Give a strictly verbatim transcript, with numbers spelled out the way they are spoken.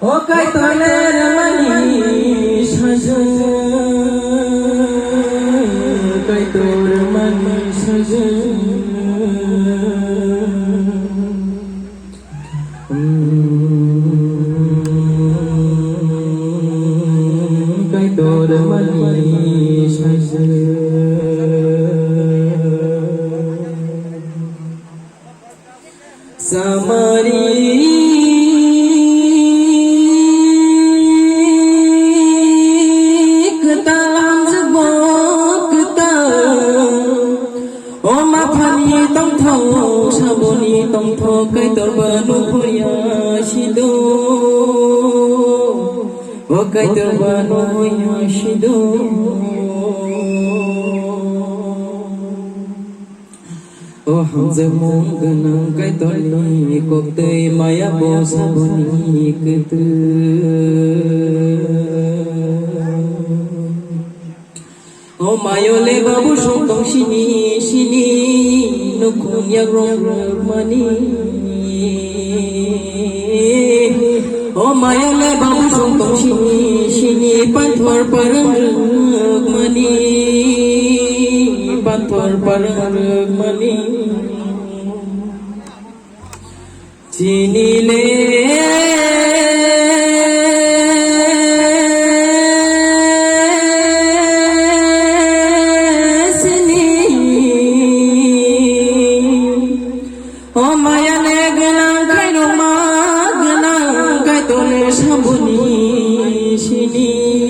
O Kaitor rwmani sajwk, Kaitor rwmani sajwk. Kaitor rwmani sajwk. Samari kwtal hamjwk bo kwtal. O maphani tongthok, saboni tongthok, Kaitor ba nukhuya sido. O Kaitor ba nukhuya sido. O hamjakmung gwnang Kaitorni koktwi maya bo saboni kwtwi. O mayole babu song tong sini sini nukhung yagrong rwkmani. O mayole babu song tong sini sini panthor parang rwkmani, panthor parang rwkmani. Chini le sini. O maya le gwnang khairokma gwnang Kaitor le saboni sini.